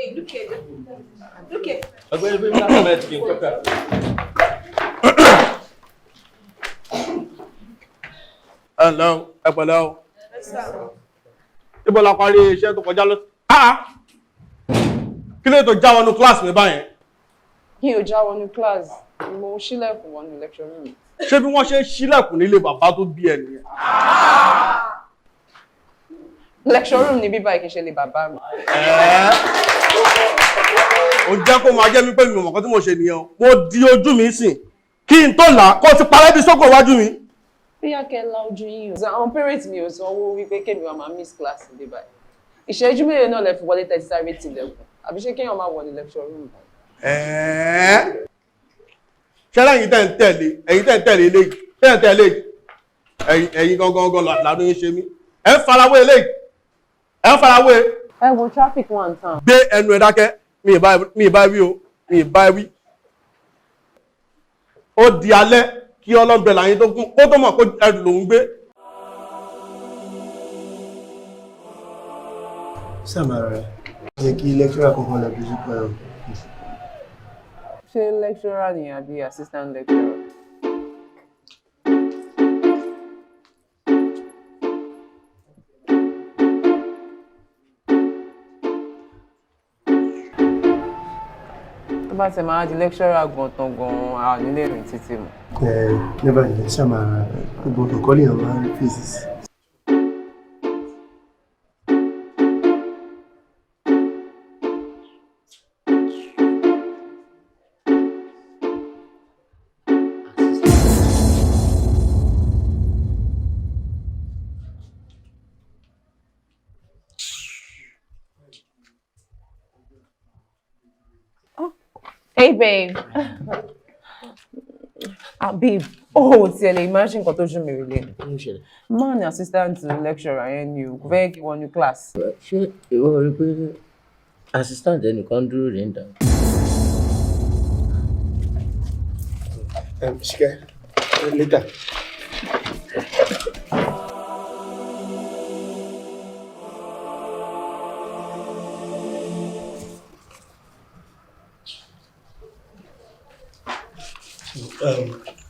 Hey, look here. Look here. Ọ̀gbẹ́ni bí mi náà mẹ́tì kí n kọ́kọ́. Ẹ ǹlẹ́ o, ẹ pẹ̀lẹ́ o. Ibo la parí iṣẹ́ tó kọjá lọ? Ah! Kí ló tó já wọnú kíláàsì mi báyẹn? Mi ò já wọnú class, mo ṣílẹ̀kùn wọnú lecture room. Ṣé bí wọ́n ṣe ń ṣílẹ̀kùn nílé bàbá tó bí ẹ nìyẹn? Lecture room ni bíbá kì í ṣe lè bàbá mi. Ẹ̀ẹ́. Ó jẹ́ kó máa jẹ́ mi pé mi ò mọ̀ nǹkan tí mo ṣe nìyẹn o. Mo di ojú mi sìn. Kí n tó là á, kó ti parẹ́ bí sóko iwájú mi. Bóyá kẹ́ ẹ la ojú yín o. Àwọn parents mi ò sanwó wípé kémi wá máa miss class ní báyìí. Ìṣẹ́jú mélòó náà lẹ fi wọlé tẹ́tí sáré tilẹ̀kùn? Àbí ṣé kéèyàn máa wọ ní lecture room? Ẹ̀ẹ́. Ṣé lẹ́yìn tẹ́ ń tẹ̀lé, ẹ̀yin tẹ́ ń tẹ̀lé eléyìí, tẹ́ ń tẹ̀lé eléyìí, ẹ̀yin ẹ̀yin gangan gan làánú yín ṣe mí. Ẹ̀ ń farawé eléyìí, ẹ̀ ń farawé. Ẹ wo traffic one town. Gbé ẹnu ẹ dákẹ́, mi ì bá wí o, mi ì bá wí. Ó di alẹ́ kí ọlọ́bẹ̀ làyín tó kún, kó tó mọ̀ kó ẹrù lòún gbé. Sáàmà rẹ̀ yẹ kí lecturer kankan lọ bí sípò ẹ̀rọ. Ṣé lecturer ni àbí assistant lecturer? Tó bá ti máa di lecturer gan tán gan, a ò ní lè rìn títì mọ́. Ẹ nígbà yẹn sáàmà rẹ̀ gbogbo olùkọ́ lèèyàn máa ń rí pieces. Hey babe. Ah babe, oh tiẹ̀ lè imagine nǹkan tó ṣe mi rí lẹ́nu. Kí ló ṣẹlẹ̀? Man assistant lecturer yẹn ni o, kò fẹ́ kí wọ́n ní class. Ṣé ìwọ rí pé assistant ẹnìkan dúró rè ń dà? Ṣìkẹ́, later.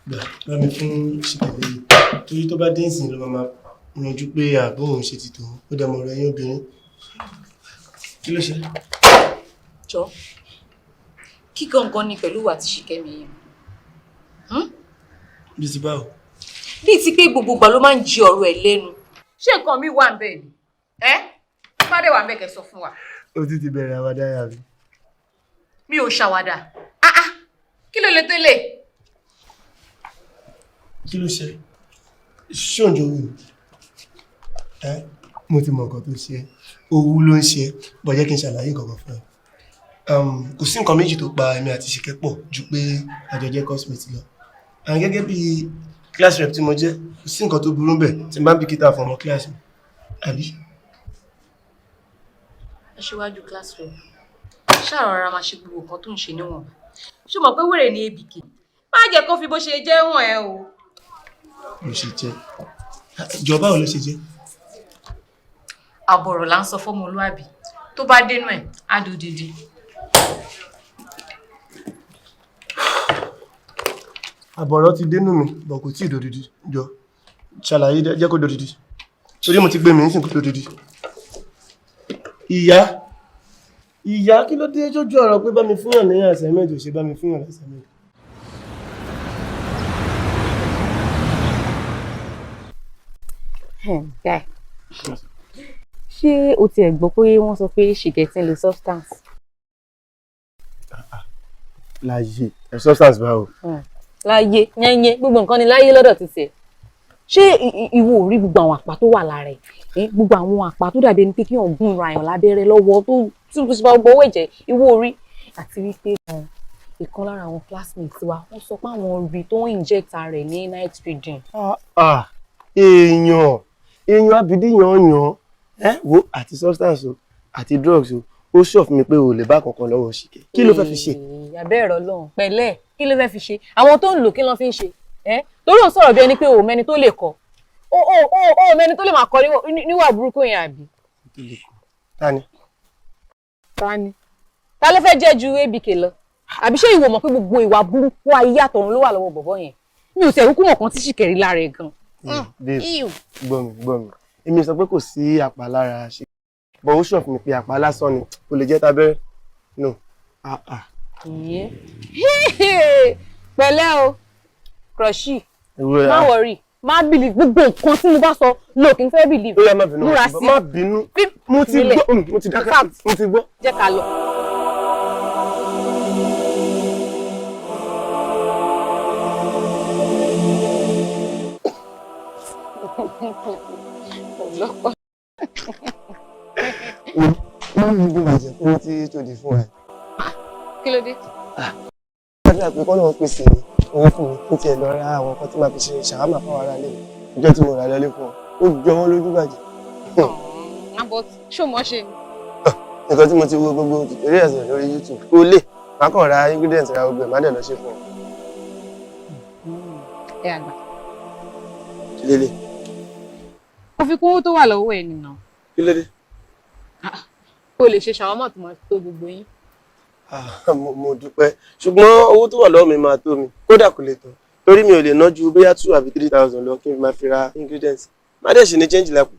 Gbà bá mi fún Ṣìkẹ́ lẹ́yìn torí tó bá dé ìsìn ló máa ranjú pé àbó òun ṣe ti tòun ó dẹ̀ mọ̀ ọ̀rọ̀ ẹ̀yìn obìnrin. Kí ló ṣe? Jọ, kí gangan ni pẹ̀lú wa ti Ṣìkẹ́mi yìí? Bí ti báwo? Bíi ti pé gbogbo ìgbà ló máa ń jí ọ̀rọ̀ ẹ̀ lẹ́nu. Ṣé nǹkan mi wà ń bẹ̀ ni? Ẹ́ bá dẹ̀ wà ń bẹ̀ kẹ́ sọ fún wa. Ó ti ti bẹ̀rẹ̀ àwàdà yà mí. Mi ò ṣàwàdà. Ah ah, kí ló lè tó lè? Kí ló ṣe? Ṣé òǹjọ wù mí? Ẹ́ mo ti mọ nǹkan tó ṣe ẹ́. Owú ló ń ṣe ẹ́, bọ̀ jẹ́ kí n ṣàlàyé nǹkan kan fún ẹ. Kò sí nǹkan méjì tó pa èmi àti Ṣìkẹ́ pọ̀ ju pé àjọ jẹ́ cosmate lọ. And gẹ́gẹ́ bí class rep tí mo jẹ́, kò sí nǹkan tó burú bẹ̀ tí n bá ń bìkítà fún ọmọ class mi. Àbí? Aṣíwájú class rep, ṣáà rọra máa ṣe gbogbo nǹkan tó ń ṣe níwọ̀nba. Ṣé o mọ̀ pé wèrè ni ABK? Má jẹ́ kó fi bó ṣe jẹ́ wọ̀n ẹ́ o. Ló ṣe jẹ́. Ìjọba ò ló ṣe jẹ́. Àbọ̀rọ̀ là ń sọ fọ́mọlúàbí. Tó bá dénú ẹ̀, á dodidi. Àbọ̀rọ̀ ti dénú mi, bọ̀ kò tíì dòdìdì. Jọ, ṣàlàyé jẹ́ kó dòdìdì. Torí mo ti gbé mi nísìnyí kó dòdìdì. Ìyá, ìyá kí ló dé jójú ọ̀rọ̀ pé bá mi fúnyàn ní assignment ò ṣe bá mi fúnyàn ní assignment. Guy, ṣé o tiẹ̀ gbọ́ pé wọ́n sọ pé Ṣìkẹ́ ti ń lo substance? Láyé, ẹ substance báwo? Láyé, yẹ́nyẹ́, gbogbo nǹkan ni láyé lọ́dọ̀ ti tiẹ̀. Ṣé ìwọ ò rí gbogbo àwọn àpá tó wà lára ẹ̀? Gbogbo àwọn àpá tó dàbí ẹni pé kí wọ́n gún ra ẹ̀yàn lábẹ́rẹ́ lọ́wọ́ tó tí mo ti bá gbogbo owó ẹ̀jẹ̀ ìwọ ò rí. Àti wípé ìkan lára àwọn classmates wa wọ́n sọ pé àwọn rí tó ń inject ara ẹ̀ ní night reading. Ah, èèyàn, èèyàn abìdí yan yan. Ẹ wo àti substance o àti drugs o, ó sọ fún mi pé o lè bá kankan lọ́wọ́ Ṣìkẹ́. Kí ló fẹ́ fi ṣe? Àbẹ́ ẹ̀rọ lọ́hùn pẹ̀lẹ́ kí ló fẹ́ fi ṣe? Àwọn tó ń lò kí ló fi ń ṣe? Ẹ́ torí òun sọ̀rọ̀ bí ẹni pé o mẹ́ni tó lè kọ́. O mẹ́ni tó lè máa kọ́ níwà burúkú yẹn àbí? Ta ni? Ta ni? Ta ló fẹ́ jẹ́ ju ABK lọ? Àbí ṣé ìwọ mọ̀ pé gbogbo ìwà burúkú ayé àtọ̀run ló wà lọ́wọ́ bọ̀bọ́ yẹn? Mi ò tẹ̀ kúkú mọ̀ kan tí ṣìkẹ̀rí lára ẹ̀ gan. Babe, gbọ́ mi, gbọ́ mi. Èmi sọ pé kò sí àpá lára ṣe. But ó sọ fún mi pé àpá lásán ni, kò lè jẹ́ tábẹ́rẹ́. No. Ah ah. Ìyẹn. Pẹ̀lẹ́ o, Crushy, Ewúrẹ́, má ah. worry, má believe gbogbo nǹkan tí mo bá sọ lò kí n fẹ́ believe. Ó yá, má bínú. Múra sí. Má bínú. Mo ti Nílẹ̀. gbọ́, mo ti dákẹ́, mo ti gbọ́. Jẹ́ ká lọ. Ọlọ́pàá. Má mi bí bàjẹ́ kó tí tòdì fún ẹ. Kí ló dé? Gbàdúrà pé kọ́lọ́run pèsè owó fún mi kí n tiẹ̀ lọ ra àwọn nǹkan tí màá fi ṣe ṣàhámà fáwọn ará ilé mi. Ọjọ́ tí mo rà lọlé fún ọ, ó jọ wọ́n lójú bàjẹ́. Àbọ̀ ṣó mọ̀ ṣe ni? Nǹkan tí mo ti wo gbogbo tutorials rẹ̀ lórí YouTube kó lè má kàn ra ingredients, ra gbogbo ẹ̀, má dẹ̀ lọ ṣe fún ọ. Ẹ àgbà. Kí lélẹ̀? Kò fi kún owó tó wà lọ́wọ́ ẹ̀ nìyẹn. Kí ló dé? Kó lè ṣe ṣàwámà tó máa tó gbogbo yín. Ah, mo dúpẹ́, ṣùgbọ́n owó tó wà lọ́wọ́ mi máa tó mi, kódà kò lè tán, torí mi ò lè ná ju bóyá 2 àbí 3,000 lọ kí n fi máa fi ra ingredients, má dẹ̀ ṣì ní change lápò.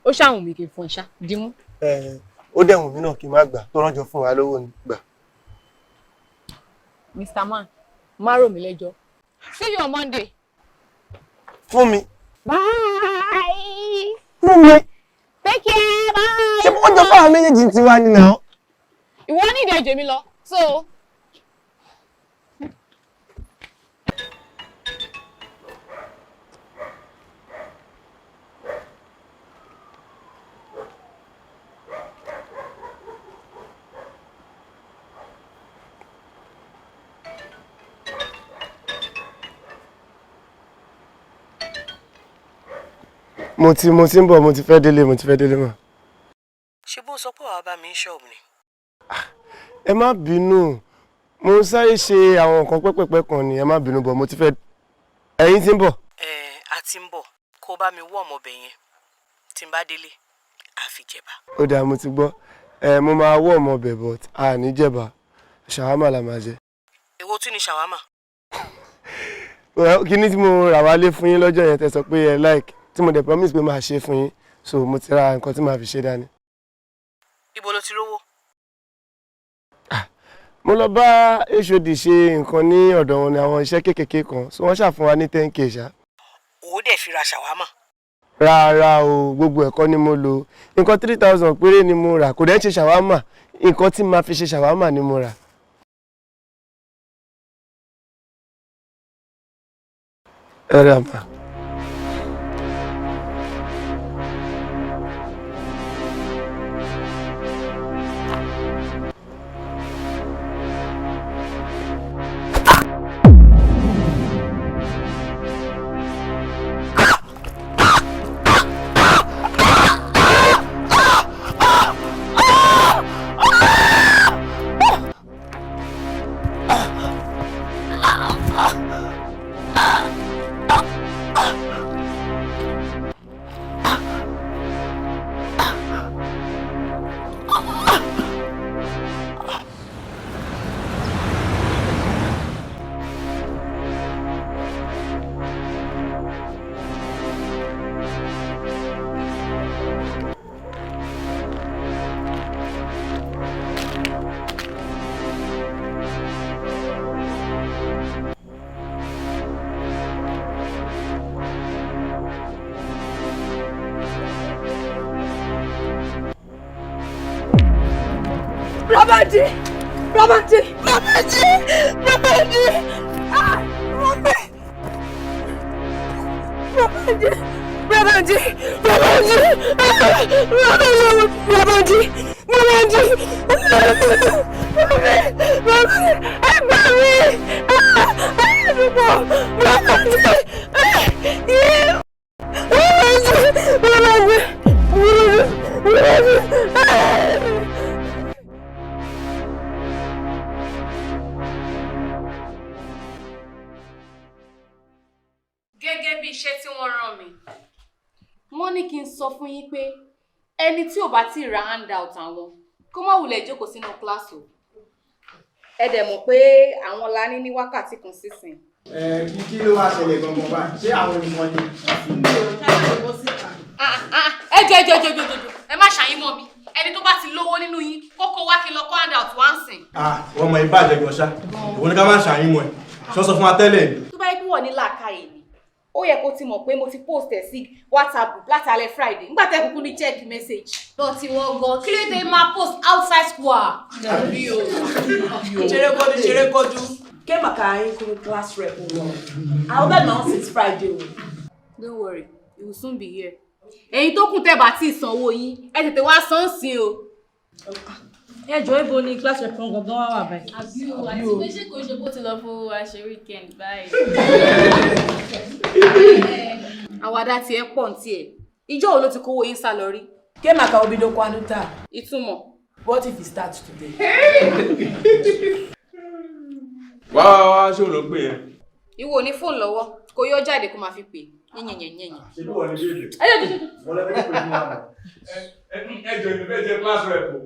Ó ṣàwùn mi kì í fún ẹ ṣá, dímú. Ẹ, ó dẹ̀ wùn mí náà kí n má gbà tó rọ́jò fún wa lówó ni gbà. Mr. Man, má rò mí lẹ́jọ́. See you on Monday. Fún mi. Bye. Fún mi. Take care. Bye. Ṣé ó jọ fáwọn méjèèjì ti wá ní náà? Ìwọ ní ìdẹ̀jẹ̀ mi lọ. So. Mo ti ń bọ̀, mo ti fẹ́ délé, mo ti fẹ́ délé mọ́. Ṣé bó sọ pé wàá bá mi ń ṣọ́ọ̀bù ni? Ẹ má bínú, mo ń sáré ṣe àwọn nǹkan pẹ́pẹ́pẹ́ kan ni, ẹ má bínú bọ̀, mo ti fẹ́. Ẹ̀yin ti ń bọ̀. Ẹ a ti ń bọ̀, kó bá mi wọ́ ọmọbẹ̀ yẹn, tí n bá délé àá fi jẹba. Ó dáa, mo ti gbọ́. Ẹ mo máa wọ́ ọmọ ọbẹ̀, but a ní jẹ̀bà, ṣàwámà la máa jẹ. Èwo tún ni ṣàwámà? Well, kíní tí mo rà wálé fún yín lọ́jọ́ yẹn tẹ́ sọ pé ẹ like, tí mo dẹ̀ promise pé máa ṣe fún yín, so mo ti ra nǹkan tí màá fi ṣe dání. Ibo ló ti rówó? Mo lọ bá HOD ṣe nǹkan ní ọ̀dọ̀ wọn ní àwọn iṣẹ́ kéékèèké kan, so wọ́n ṣàfún wa ní 10K ṣá. Òun dẹ̀ fi ra ṣàwámà? Rárá o, gbogbo ẹ̀kọ́ ni mo lò. Nǹkan 3,000 péré ni mo rà, kò dẹ̀ ń ṣe ṣàwámà, nǹkan tí màá fi ṣe ṣàwámà ni mo rà. Ẹ rà mà. Rabaji! Rabaji! Rabaji! Rabaji! Ah! Rabaji! Rabaji! Rabaji! Rabaji! Ah! Rabaji! Rabaji! Rabaji! Rabaji! Ẹ gbà mí! Ah! Àdúgbò! Rabaji! Ah! Yeah! Rabaji! Rabaji! Rabaji! Ah! Gẹ́gẹ́ bí iṣẹ́ tí wọ́n rán mi, wọ́n ní kí n sọ fún yín pé ẹni tí ò bá tí ì ra handout àwọn Kó má wulẹ̀ jókòó sínú kíláàsì o. Ẹ dẹ̀ mọ̀ pé àwọn la ní ní wákàtí kan sísìn. Ẹ kí ló wá ṣẹlẹ̀ gangan báyìí? Ṣé àwọn nìkan ni? Ah, ah, ẹ jẹ́ jẹ́ jẹ́ jẹ́ jẹ́, ẹ má ṣàyín mọ́ mi. Ẹni tó bá ti lówó nínú yín, kókó wá kí n lọ kó handout wá ń sìn. Ah, wọ́n mọ ìbàjẹ́ gan ṣá. Ìwọ ni ká má ṣàyín mọ́ ẹ. Ṣọ́ sọ fún wa tẹ́lẹ̀ ni. Tó bá yẹ kí wọ́n ní làákàyè ni, ó yẹ kó ti mọ̀ pé mo ti post ẹ̀ sí WhatsApp group láti alẹ́ Friday nígbà tẹ́ kúkú ní check message. Lọ tí wọ́n gan, kí ló dé máa post outside square? Cheregodu, cheregodu. Ke maka anyị kwuru class rep ụlọ. I will announce it Friday o. Don't worry, you will soon be here. Ẹ̀yin tó kù tẹ́ bá tí ì sanwó yín, ẹ tètè wá san sí o. Ẹ jọ̀ọ́, ibo ni class rep kan gangan wà wà báyìí? Àbí o, àti pé ṣé kò ṣe bó ti lọ fún wa ṣe weekend báyìí? Àwàdà tiẹ̀ pọ̀ ní tiẹ̀. Ìjọ́ wo ló ti kówó yín sá lọ rí? Ke maka obido kwanu taa. Ìtumọ̀. What if he starts today? Wá wá wá, ṣé òun ló ń pè yẹn? Ìwọ ò ní fóònù lọ́wọ́, kó yọ jáde kó máa fi pè. Yẹ̀yẹ̀yẹ̀yẹ̀. Ṣé bí wọ́n ní bèbè? Wọ́n lẹ́nu pè fún wa mọ̀. Ẹ jọ, èmi fẹ́ jẹ class rep o.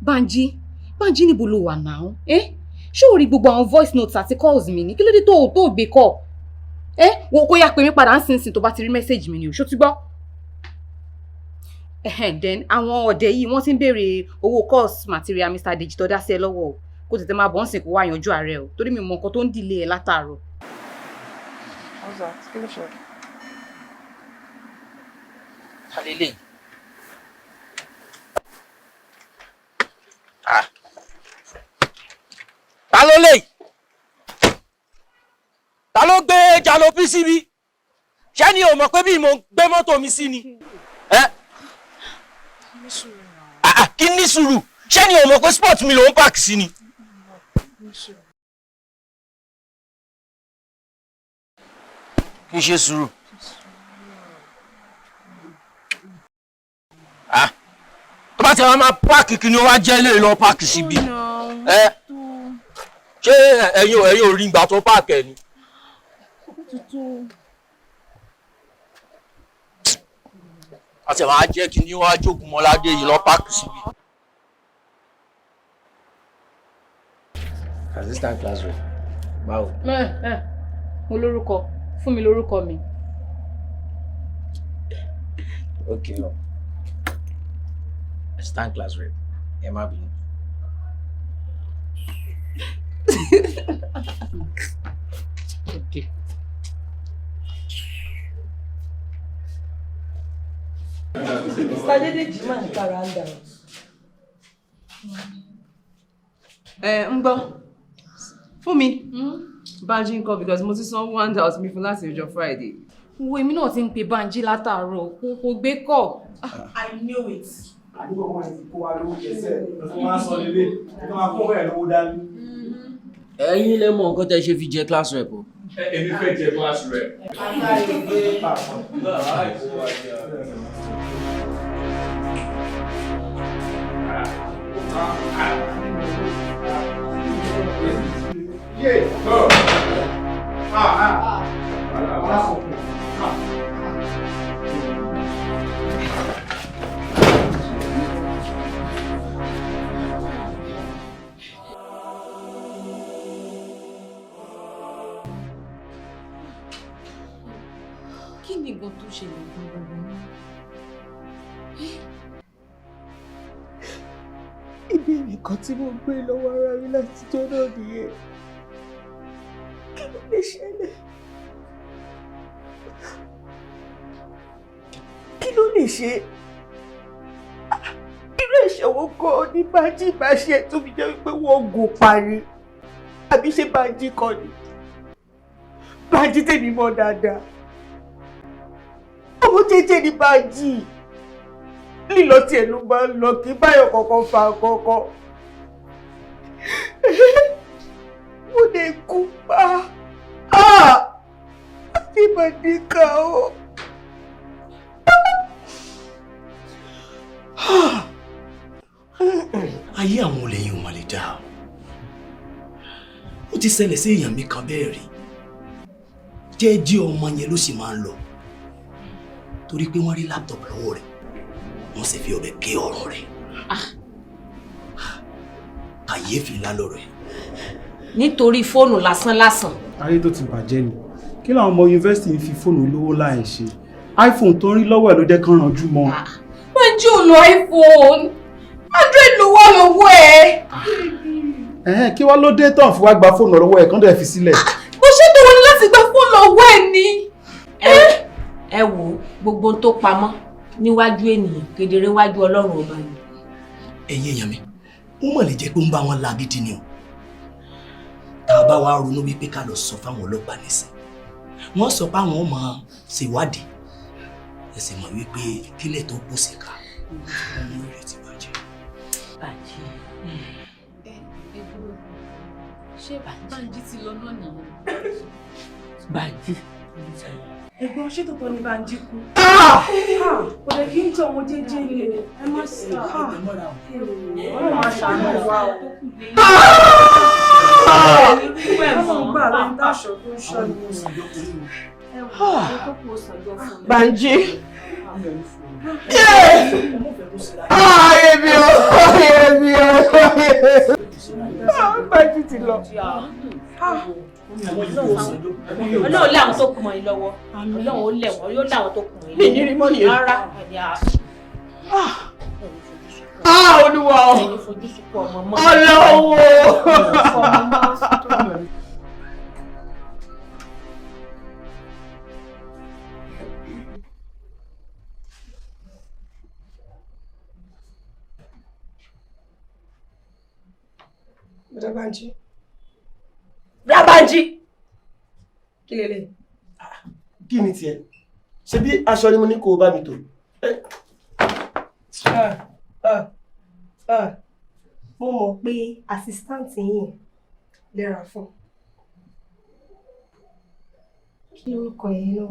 Banji, Banji, níbo ló wà náà? Eh? Ṣé o rí gbogbo àwọn voice notes àti calls mi ní? Kí ló dé tó gbé call? Eh? Wo kó yá pè mí padà nísinsìnyí tó bá ti rí message mi ni o, ṣó ti gbọ́? Ẹhẹ́n, then àwọn ọ̀dẹ̀ yìí, wọ́n ti ń béèrè owó course material Mr. Deji tó dá sí ẹ lọ́wọ́ o. Kó tètè máa bọ̀ ń sìn, kó wá yanjú ààrẹ o, torí mi ò mọ nǹkan tó ń dìlé ẹ látàárọ̀. What's that? Kí ló ṣe? Ta lélẹ̀? Ah. Ta ló lè? Ta ló gbé jalopy síbí? Ṣé ni o mọ̀ pé bí mo gbé mọ́tò mi sí ni? Ẹ́ ah, ah, kí ní sùúrù? Ṣé ni o mọ̀ pé spot mi ló ń park sí ni? Kí n ṣe sùúrù. Ah. Tó bá ti wá máa park, kí ni ó wá jẹ́ ilé lọ park síbí? Ẹ ṣé ẹ̀yin ò rí ìgbà tó park ẹ̀ ni? Tuntun. Àti àwọn ajẹ́ kí ni wọ́n á jókòó mọ́ládé yìí lọ park síbí. Assistant class rep, báwo? Ẹ ẹ, mo lórúkọ, fún mi lórúkọ mi. Ok o, assistant class rep, ẹ má bínú. Okay. Mr. Adedeji máa ń kára handout. Ẹ ń gbọ́. Fún mi. Banji ńkọ́? Because mo ti sanwó handout mi fún láti ọjọ́ Friday. Wo, èmi náà ti ń pe Banji látàárọ̀, kò gbé call. I knew it. Àdúgbò wọn ti kó wa lówó jẹsẹ̀, tó máa ń sọ lélẹ̀, tó máa kó bẹ́ẹ̀ lówó dání. Ẹ̀yin lẹ mọ nǹkan tẹ́ ṣe fi jẹ class rep o. Èmi fẹ́ jẹ class rep. Yeah. Oh. Ah, ah. Ah. Ah. Kí ni nǹkan tó ṣẹlẹ̀ gbogbo náà? Ìbéèrè kan tí mo gbé lọ́wọ́ ara mi látijọ́ náà nìyẹn. Kí ló lè ṣẹlẹ̀? Kí ló lè ṣe? Irú ẹ̀ṣẹ̀ wo gan ni Bánjí bá ṣe tó fi jẹ́ wípé wọ́n gùn parí? Àbí ṣé Bánjí kọ́ ni? Bánjí tèmi mọ̀ dáadáa. Ọmọ jẹ́jẹ́ ni Bánjí. Lílọ tiẹ̀ ló máa ń lọ, kí báyọ̀ kankan fa kankan. Mo lè kú pa. Àti màdìkà o. Ayé àwọn olè yìí ò mà lè dáa o. Ó ti ṣẹlẹ̀ sí èèyàn mi kan bẹ́ẹ̀ rí. Jẹ́jẹ́ ọmọ yẹn ló sì máa ń lọ. Torí pé wọ́n rí laptop lọ́wọ́ rẹ̀, wọ́n sì fi ọ̀bẹ gé ọrùn rẹ̀. Kàyéfì ńlá lọ̀rọ̀ ẹ̀. Nítorí fóònù lásán lásán. Ayé tó ti bàjẹ́ ni. Kí làwọn ọmọ yunifásitì ń fi fóònù olówó láì ṣe? iPhone tó ń rí lọ́wọ́ ẹ̀ ló jẹ́ kán ranjú mọ́. Bánjí ò lo iPhone. Android ló wà lọ́wọ́ ẹ̀. Ẹ̀hẹ́n, kí wá ló dé tán fi wá gba fóònù lọ́wọ́ ẹ̀ kán dẹ̀ fi sílẹ̀? Bó ṣe tó wọn ní láti gba fóònù lọ́wọ́ ẹ̀ ni. Ẹ wo gbogbo ohun tó pamọ́ níwájú ènìyàn, kedere wájú Ọlọ́run ọba ni. Ẹ̀yin èèyàn mi, ó mọ̀ lè jẹ́ pé ó ń bá wọn lágídí ni o. Tá a bá wá ronú wípé ká lọ sọ fáwọn ọlọ́pàá nísìn, wọ́n sọ pé àwọn máa ṣèwádìí. Ẹ sì mọ̀ wípé kílẹ̀ tó kù sí ká, ọmọ rẹ̀ ti bàjẹ́. Bàjẹ́. Ṣé Bánjí ti lọ náà nìyẹn? Bánjí. Ẹ̀gbọ́n, ṣé tòótọ́ ni Bánjí kú? Kò lè kí n tọ́ ọmọ jẹ́jẹ́ ilé. Ẹ má sí. Ọlọ́run máa ṣàánú wa o. Ọlọ́run gbà lóyún táṣọ tó ń ṣọ́ ni. Bánjí. Ayé mi o, ayé mi o. Bánjí ti lọ. Ọlọ́run lé àwọn tó kù mọ́ yín lọ́wọ́. Ọlọ́run ó lẹ̀ wọ́n, yóò lé àwọn tó kù mọ́ yín Mi ní rí mọ́ nìyẹn. Rárá. Ah, Olúwa o. Ẹni fojú sunkún ọmọ mọ́. Ọlọ́run o. Bọ́dá Bánjí. Bọ́dá Bánjí. Kí lélẹ̀? Kí ni tiẹ̀? Ṣé bí aṣọ ni mo ní kó o bá mi tò? Mo mọ̀ pé assistant yín lẹ́ra fún. Kí lorúkọ yẹn náà?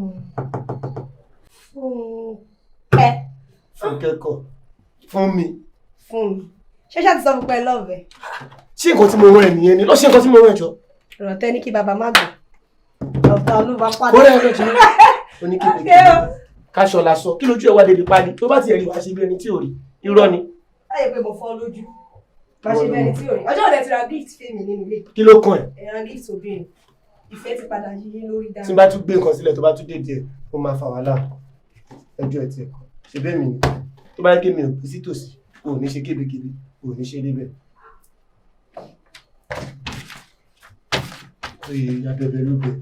Fúnkẹ́. Fúnkẹ́ kọ́, fún mi. Fún mi. Ṣé ṣáà ti sọ fún pé ẹ lọ́ọ̀bẹ? Ṣé nǹkan tí mo rán ẹ nìyẹn ni? Lọ ṣe nǹkan tí mo rán ẹ jọ. Ọ̀rọ̀ tẹ́ ní kí bàbá má gbọ́. Ọ̀tá olúwa padà. Kórè ẹ lọ́jọ́. Oníkébé káṣọ lásọ. Kí lójú ẹ wá débi pálí? Tó bá ti rí wàá ṣe bí ẹni tí ò rí. Irọ́ ni. Láyé pé mo fọ́ lójú. Má ṣe bí ẹni tí ò rí. Ọjọ́ òde ti ra gift fèmí nínú ilé. Kí ló kàn ẹ́? Ẹ ra gift obìnrin. Ìfẹ́ ti padà yí yín lórí dáadáa. Tí n bá tún gbé nǹkan sílẹ̀ tó bá tún dé díẹ̀, ó máa fa wàhálà. Ẹjọ́ ẹ̀ tiẹ̀ kọ́. Ṣé bẹ́ẹ̀ mi ni? Tó bá yẹ kí mi ò gbé sí tòsí, o ò ní ṣe kébékébé, o ò ní ṣe débẹ̀. Oye, abẹ́bẹ́ ló bẹ̀.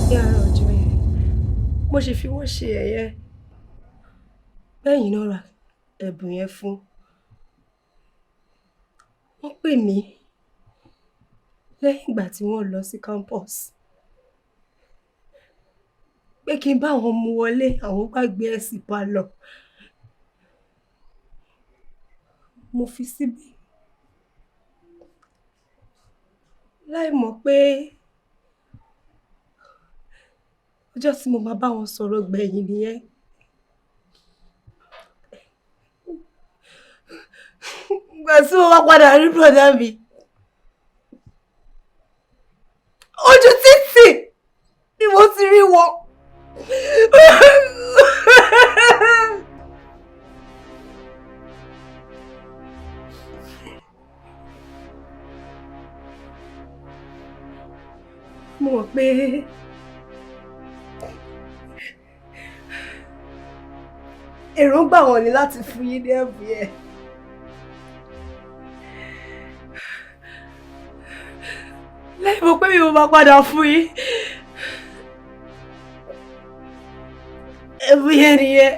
Ní àárọ̀ ọjọ́ yẹn, mo ṣe fi wọ́n ṣe ẹ̀yẹ. Bẹ́yìn náà ra ẹ̀bùn yẹn fún. Wọ́n pè mí lẹ́yìn ìgbà tí wọ́n lọ sí campus pé kí n bá wọn mú wọlé, àwọn gbàgbé ẹ̀ sí pálọ̀. Mo fi síbí láì mọ̀ pé ọjọ́ tí mo máa bá wọn sọ̀rọ̀ gbẹ̀yìn nìyẹn. Ìgbà tí mo wá padà rí bọ̀dá mi, ojú títì ni mo ti rí wọn. Mo mọ̀ pé èròǹgbà wọn ni láti fún yín ní ẹ̀bùn yẹn. Lẹ́yìn mo pé mi ò máa padà fún yín. Ẹ̀bùn yẹn nìyẹn.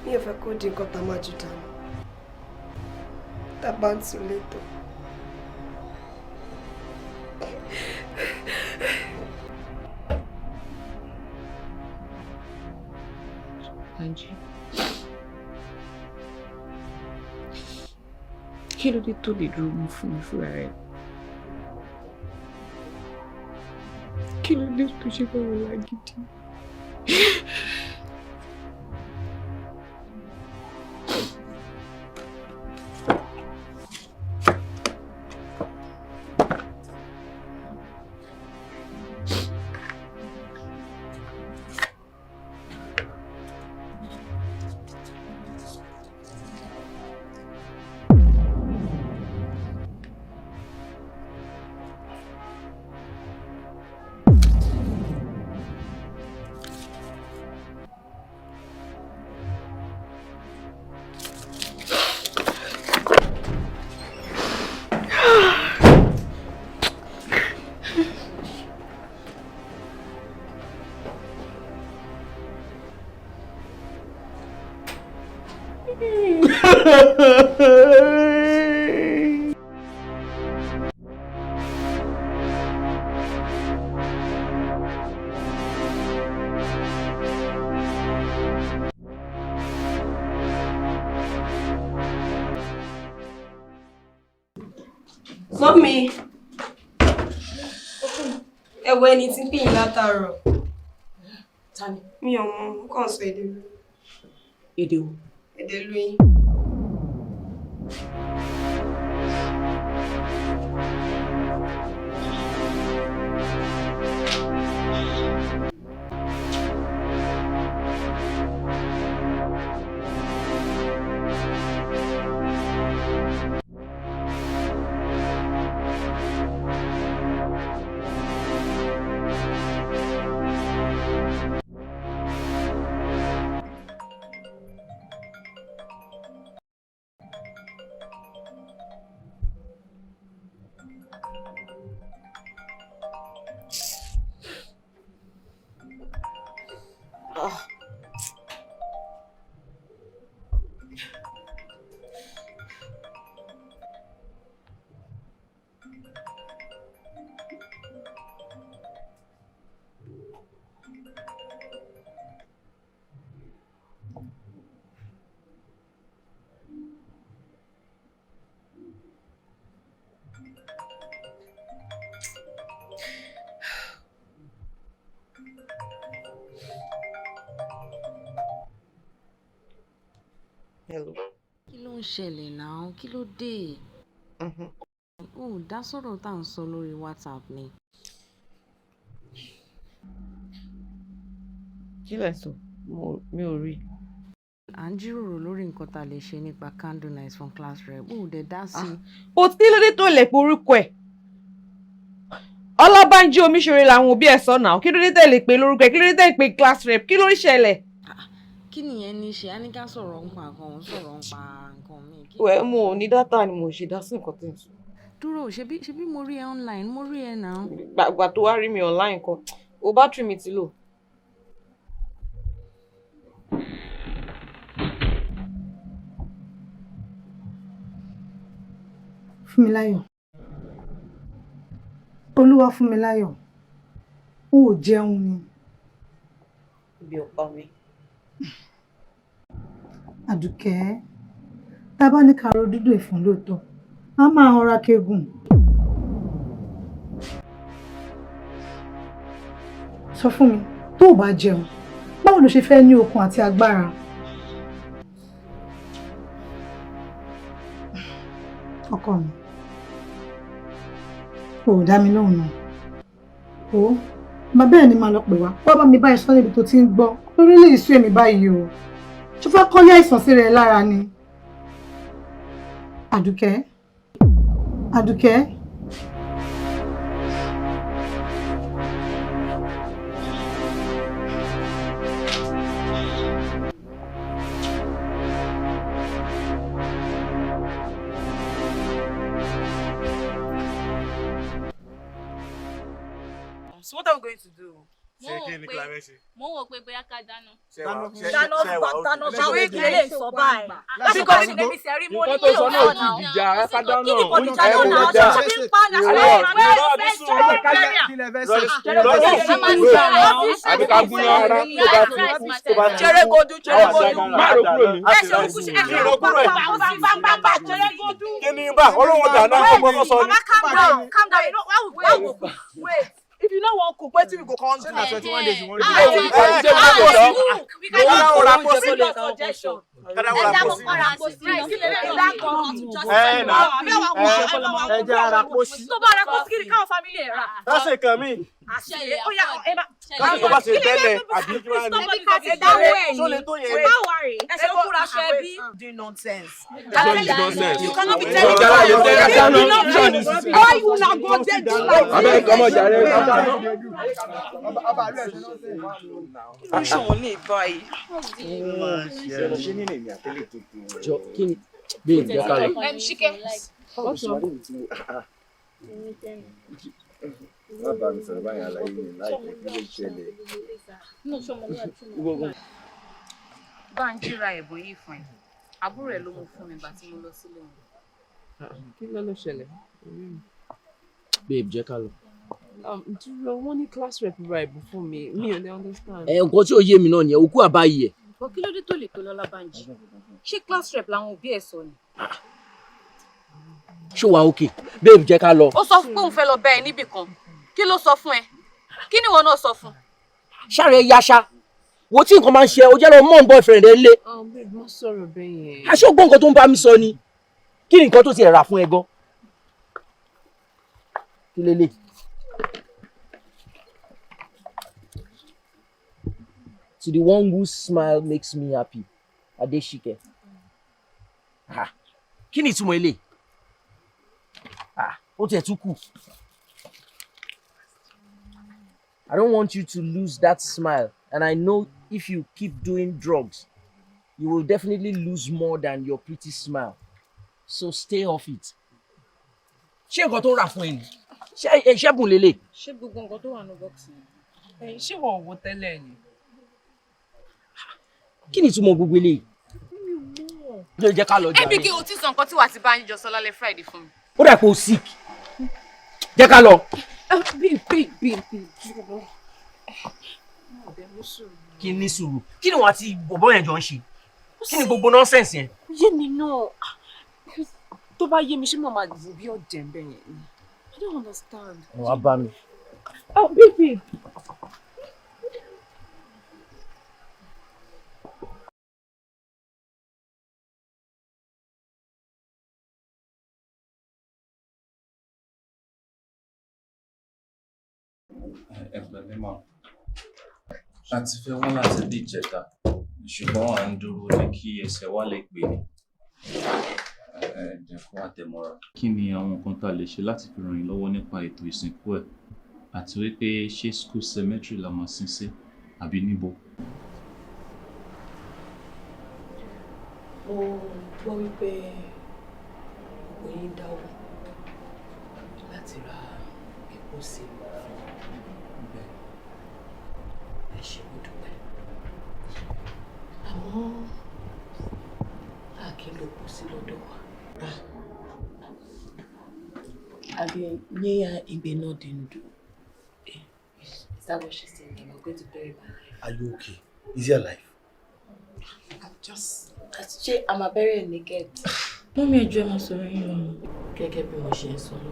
Mi ò fẹ́ kó di nǹkan tá a máa jù dànù tá a bá ń tún létò. Banji, kí ló dé tó lè dúró mú fún mi fúnra rẹ̀? Kí ló dé tó ṣe fẹ́ wọ lágídí? Mọ́mí, ẹ wo ẹni tí ń pè yín látàárọ̀. Tani? Mi ò mọ̀, ó kàn sọ èdè lu. Èdè wo? Èdè lu yín. Hello. Kí ló ń ṣẹlẹ̀ náà? Kí ló dé? O ò dá sọ̀rọ̀ tá à ń sọ lórí WhatsApp ni. Kí lẹ̀ ń sọ? Mi ò rí. À ń jíròrò lórí nǹkan tá a lè ṣe nípa candle night fún class rep. O ò dẹ̀ dá sí i. Bó tí ló dé tó lè pe orúkọ ẹ̀? Ọlábánjí Omíṣore làwọn òbí ẹ̀ sọ náà. Kí ló dé tẹ̀ lè pe lórúkọ ẹ̀? Kí ló dé tẹ̀ pe class rep? Kí ló ń ṣẹlẹ̀? Kí nìyẹn ní í ṣe? A ní ká sọ̀rọ̀ nípa nǹkan, òun sọ̀rọ̀ nípa nǹkan míì. Wẹ̀ mo ò ní dátà ni mo ṣe dá sí nǹkan tó ń sọ. Dúró, ṣebí mo rí ẹ online, mo rí ẹ náà. Gbàgbà tó wá rí mi online kan, o bátìrì mi ti lò. Fúnmiláyọ̀, Olúwa Fúnmiláyọ̀, o ò jẹun ni. Ibi ò pa mi. Àdùkẹ́, tá a bá ní ká ro dúdú ìfún lóòótọ́, a máa hanra kegun. Sọ fún mi, tó o bá jẹun, báwo lo ṣe fẹ́ ní okun àti agbára? Ọkọ mi, o ò dá mi lóhùn náà. O, bàbá ẹ̀ ni màá lọ pè wá, wá bá mi bá ẹ sọ níbi tó ti ń gbọ́, lórí lè sú èmi báyìí o. Ṣó fẹ́ kọ́lé àìsàn sí rẹ̀ lára ni? Àdùkẹ́, Àdùkẹ́. So what are we going to do? Mo wò pé mo wò pé bóyá ká dáná. Dáná dáná báwo kí lè sọ báyìí. Lásìkò ní níbi sẹ́rímọ́nì Nǹkan tó sọ náà ò tí ì dìjà, ẹ ká dáná. Kí ni kò dìjà náà náà? Ṣé bí ń pa ní aṣọ Àbí ká gúnyán ara tó bá ti. Jẹrẹgodu jẹrẹgodu. Má ro kúrò mi. Ẹ ṣe òkú ṣe ẹ ṣe òkú pàpàpàpà jẹrẹgodu. Kí ni bá ọlọ́wọ́ dáná ọgbọ́n tó sọ ni. Mama calm down, calm down, you know why we go wait. If you no wan cook, wetin we go come do? Na 21 days you wan Ah, do. we can Owó ra pósí. Ẹ Ẹ nà ẹ jẹ́ ara pósí. Tó bá ra pósí kí ni káwọn family ẹ̀ rà? Láṣẹ kan mi. Àṣẹ ó yá ẹ má. Láṣẹ tó bá ṣe tẹ́lẹ̀ àbí kí wọ́n á ní. Ṣó lè tó yẹn? Má worry. Ẹ ṣe kúra aṣọ ẹbí. Do nonsense. Nonsense. You cannot be Ìjà telling láyé tẹ́ ká dáná. Why una go dey do like Abẹ́ kọ́mọ jàre ká dáná. Ṣòwò lè báyìí. Jọ kí ni babe jẹ́ ká lọ. Ṣíkẹ́. Má bá mi sọ̀rọ̀ báyìí, àlàyé mi láìpẹ́, kí ló ṣẹlẹ̀? Bánjí ra ẹ̀bùn yìí fún ẹ. Àbúrò ẹ̀ ló mú fún mi ìgbà tí mo lọ sílé wọn. Kí ló ló ṣẹlẹ̀? Babe jẹ́ ká lọ. Dúró, wọ́n ní class rep ra ẹ̀bùn fún mi, mi ò lè understand. Ẹ nǹkan tí ò yé mi náà nìyẹn, òkú àbáyé ẹ̀. Bọ̀ kí ló dé tó lè tó lọ́lá Bánjí? Ṣé class rep làwọn òbí ẹ̀ sọ ni? Ṣé wàá okay? Babe jẹ́ ká lọ. Ó sọ fún pé òun fẹ́ lọ bá ẹ níbì kan. Kí ló sọ fún ẹ? Kí ni ìwọ náà sọ fún? Ṣáre yaṣa, wo tí nǹkan máa ń ṣe ẹ, o jẹ́ lọ mọ́ boyfriend ẹ lé. Babe, má sọ̀rọ̀ bẹ́ẹ̀ yẹn. Aṣọ gbọ́ nǹkan tó ń bá mi sọ ni. Kí ni nǹkan tó ti rà fún ẹ gan? Kí lélẹ̀? To the one whose smile makes me happy, Adeshike. Ah, kí ni ìtumọ̀ eléyìí? Ah, ó tiẹ̀ tún kù. I don't want you to lose that smile, and I know if you keep doing drugs, you will definitely lose more than your pretty smile. So stay off it. Ṣé nǹkan tó rà fún ẹ ni? Ṣé ẹ ṣẹ́bùn lélẹ̀? Ṣé gbogbo nǹkan tó wà ní bọ́ọ̀sì ni? Ṣé wọ́n ò wo tẹ́lẹ̀ ni? Kí ni ìtumọ̀ gbogbo eléyìí? Ló jẹ́ ká lọ jàre. Ẹbí kí o ti sọ nǹkan tí wàá ti bá yín jọ sọ lálẹ́ Friday fún mi. Ó dà pé o sick. Jẹ́ ká lọ. Babe, babe, babe, babe, dúró. Kí ni sùúrù? Kí ni wọ́n àti bọ̀bọ́ yẹn jọ ń ṣe? Kí ni gbogbo nonsense yẹn? Yé mi náà. Tó bá yé mi, ṣé mo máa dìbò bí ọ̀dẹ̀ ń bẹ̀ yẹn ni? I don't understand. Wọ́n á bá mi. Oh, baby. Ẹ pẹ̀lẹ́ mà. A ti fẹ́ wá láti bí ìjẹta, ṣùgbọ́n à ń dúró ní kí ẹsẹ̀ wa lè gbé ni. Ẹ dẹ̀kun àtẹ̀mọ́ra. Kí ni àwọn nǹkan tá a lè ṣe láti fi ràn yín lọ́wọ́ nípa ètò ìsìnkú ẹ̀? Àti wípé ṣé school cemetery la máa sin sí àbí níbo? Mo gbọ́ wípé gbogbo yín dáwó láti ra epo sí i. Ẹ ṣé, mo dúpẹ́. Àmọ́ a kì í lo pósí lọ́dọ̀ wa. A ga-enye ya igbe náà dị ndụ. Is that what she's saying? We're going to bury my life. Are you okay? Is he alive? I'm just. Ṣé a máa bẹ̀rẹ̀ naked? Mummy, ẹ jọ̀ọ́ ẹ máa sọ̀rọ̀ yín lọ. Gẹ́gẹ́ bí mo ṣe ń sọ lọ.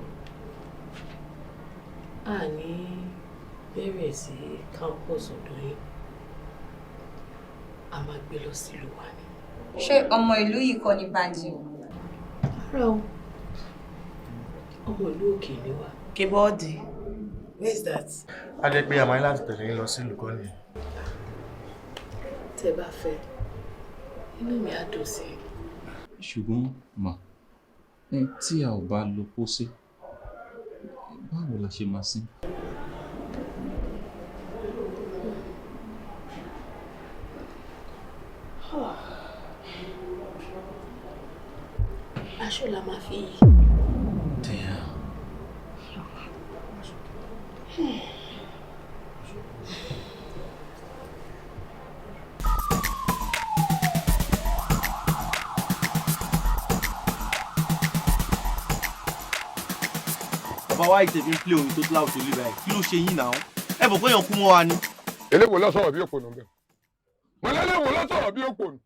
A ní bẹ̀rẹ̀ sí campus ọ̀dọ̀ yín. A máa gbé lọ sílùú wa ni. Ṣé ọmọ ìlú yìí kọ́ ni Bánjí? Rárá o, ọmọ ìlú òkè ni wá. Kébọ́ọ̀dì, where is that? A jẹ́ pé a máa ní láti tẹ̀lé yín lọ sí ìlú kan nìyẹn. Tẹ́ bá fẹ́, inú mi á dùn sí i. Ṣùgbọ́n mà, ẹ tí a ò bá lo pósí, báwo la ṣe máa sin? Aṣọ la máa fi yí. Damn. Bàbá wa ìtẹ̀bí ń play orin tó loud tó lé báyìí. Kí ló ṣe yín náà? Ẹ bọ̀ pé èèyàn kú mọ́ wa ni. Eléwo ló sọ̀rọ̀ bí òpònú bẹ́ẹ̀? Mọ̀lẹ́lẹ́wò ló sọ̀rọ̀ bí òpònú.